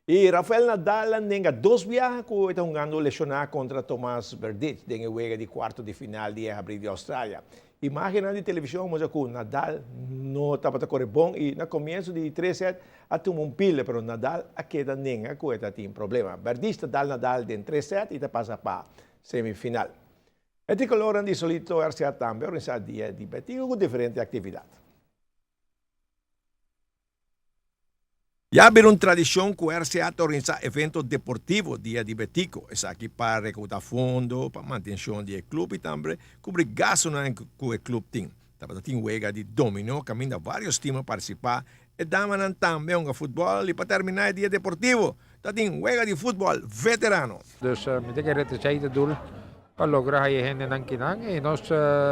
I Rafael Nadal a nenga dos biaha ku e ta hungando leshoná kontra Tomas Berdych den e wega di kuarto di final di e Habrí di Australia. Imágennan di televishon a mustra ku Nadal no tabata kore bon i na komienso di tres sèt a tuma un pila pero Nadal a keda nenga ku e ta tin problema. Berdych ta dal Nadal den tres sèt i ta pasa pa semifinal. E trikolornan di Solito RCA tambe a organisá dia di Betico ku diferente aktividat. Ya bira un tradishon ku RCA ta organisá evento deportivo dia di Betico. Esaki pa rekoudá fondo pa mantenshon di e klup i tambe kubri gastunan ku e klup tin. Tabata tin wega di dominó kaminda vários tim a partisipá. E damanan tambe a hunga futbòl i pa terminá e dia deportivo ta tin wega di futbòl veterano. Dus mi ta kere ta esei ta dul pa logra haya hendenan kinan i nos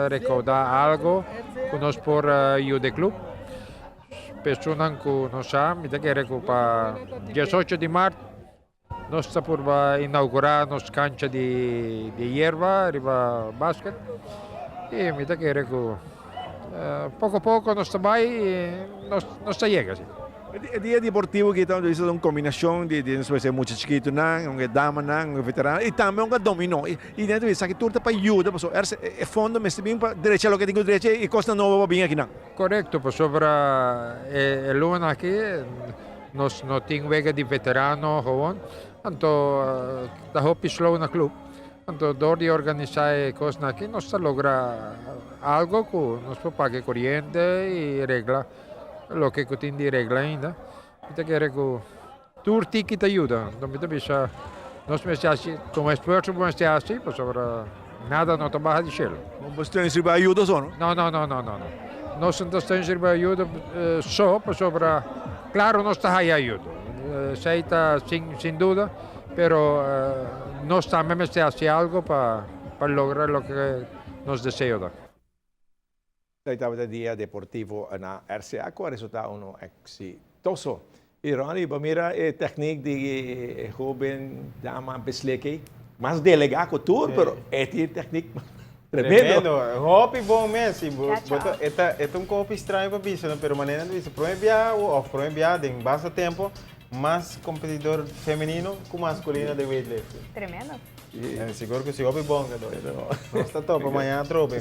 rekoudá algo ku nos por yuda e klup. Personan ku no sa, mi ta kere ku pa diesocho di mart nos ta purba inaugurá nos kancha di yerba riba basket i mi ta kere ku poko poko nos ta bai i nos ta yega si. E dia deportivo aki ta un kombinashon di nos por bisa mucha chikitunan, un e damanan, un e veterano i tambe un e dominó. I dentro di esaki tur ta pa yuda pasobra e fondo mester bin pa drecha loke tin ku drecha i kosnan nobo pa bin akinan. Korekto, pasobra e luna aki nos no tin wega di veterano gewoon, anto ta hopi slow na club. Anto dor di organisá e kosnan aki nos ta logra algo ku nos por paga e koriente i regla loke ku tin di regla ainda. Mi ta kere ku tur tiki ta yuda. Anto mi ta bisa nos mester hasi tuma esfuerso ku mester hasi pasobra nada no ta baha di shelu. No bo steun riba ayuda so no? No no no no no. Nos no ta steun riba ayuda so pasobra klaro nos ta haya ayuda. Esei ta sin sin duda pero nos tambe mester hasi algo pa pa logra loke nos deseo ta. Esei tabata dia deportivo na RCA cu a resulta uno exitoso. Y Ronnie, bo mira e techniek di e hoben dama Besleke, mas delega cu tur, pero e tin techniek tremendo. Tremendo, hopi bon mes. Y bo, bo ta, e ta, e ta un kopi straño pa bisa, no? Pero manera nan ta bisa, prome biaha of prome biaha den basta tempo, mas competidor femenino cu masculino den weightlifting. Tremendo. Sigur cu si, hopi bon, Nos ta topa mañana atrobe.